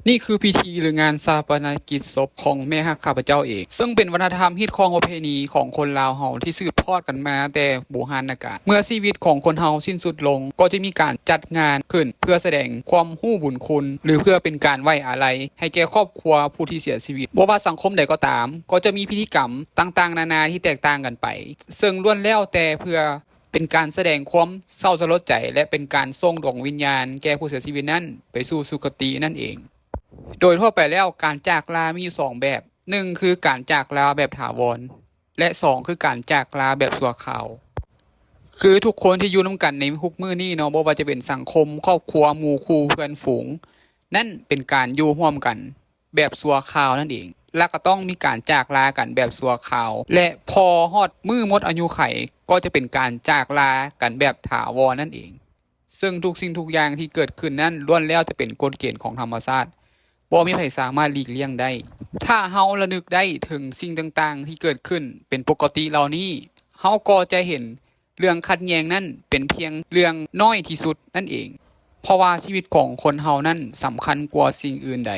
ນີ້ຄືພິທີ ຫຼື ງານຊາປະນະກິດສົບຂອງແມ່ຮັກຂ້າພະເຈົ້າເອງ, ເຊິ່ງເປັນວັດທະນະທຳຮີດຄອງປະເພນີຂອງຄົນລາວເຮົາທີ່ສືບທອດກັນມາແຕ່ບູຮານນະການ. ເມື່ອຊີວິດຂອງຄົນເຮົາສິ້ນສຸດລົງ, ກໍຈະມີການຈັດງານຂຶ້ນເພື່ອສະແດງຄວາມຮູ້ບຸນຄຸນ ຫຼື ເພື່ອເປັນການໄວ້ອາໄລໃຫ້ແກ່ຄອບຄົວຜູ້ທີ່ເສຍຊີວິດ. ບໍ່ວ່າສັງຄົມໃດກໍຕາມ, ກໍຈະມີພິທີກຳຕ່າງໆນານາທີ່ແຕກຕ່າງກັນໄປ, ເຊິ່ງລ້ວນແລ້ວແຕ່ເພື່ອ ເປັນການສະແດງຄວາມເສົ້າສະຫຼົດໃຈ ແລະ ເປັນການສົ່ງດວງວິນຍານແກ່ຜູ້ເສຍຊີວິດນັ້ນໄປສູ່ສຸຄະຕິນັ້ນເອງ. ໂດຍທົ່ວໄປແລ້ວ ການຈາກລາມີຢູ່ສອງແບບ, ໜຶ່ງ ຄືການຈາກລາແບບຖາວອນ ແລະ ສອງ ຄືການຈາກລາແບບຊົ່ວຄາວ. ຄືທຸກຄົນທີ່ຢູ່ນຳກັນໃນທຸກມື້ນີ້ເນາະ, ບໍ່ວ່າຈະເປັນສັງຄົມ, ຄອບຄົວ, ໝູ່ຄູ່, ເພື່ອນຝູງ, ນັ້ນເປັນການຢູ່ຮ່ວມກັນ ແບບຊົ່ວຄາວນັ້ນເອງ ແລະ ກໍຕ້ອງມີການຈາກລາກັນແບບຊົ່ວຄາວ ແລະ ພໍຮອດມື້ໝົດອາຍຸໄຂ ກໍຈະເປັນການຈາກລາກັນແບບຖາວອນນັ້ນເອງ. ເຊິ່ງທຸກສິ່ງທຸກຢ່າງທີ່ເກີດຂຶ້ນນັ້ນ ລ້ວນແລ້ວແຕ່ເປັນກົດເກນຂອງທຳມະຊາດ, ບໍ່ມີໃຜສາມາດຫຼີກລ່ຽງໄດ້. ຖ້າເຮົາລະນຶກໄດ້ເຖິງສິ່ງຕ່າງໆທີ່ເກີດຂຶ້ນເປັນປົກກະຕິເຫຼົ່ານີ້, ເຮົາກໍຈະເຫັນ ເລື່ອງຂັດແຍ່ງນັ້ນເປັນພຽງເລື່ອງນ້ອຍທີ່ສຸດນັ້ນເອງ, ເພາະວ່າຊີວິດຂອງຄົນເຮົານັ້ນສຳຄັນກວ່າສິ່ງອື່ນໃດ.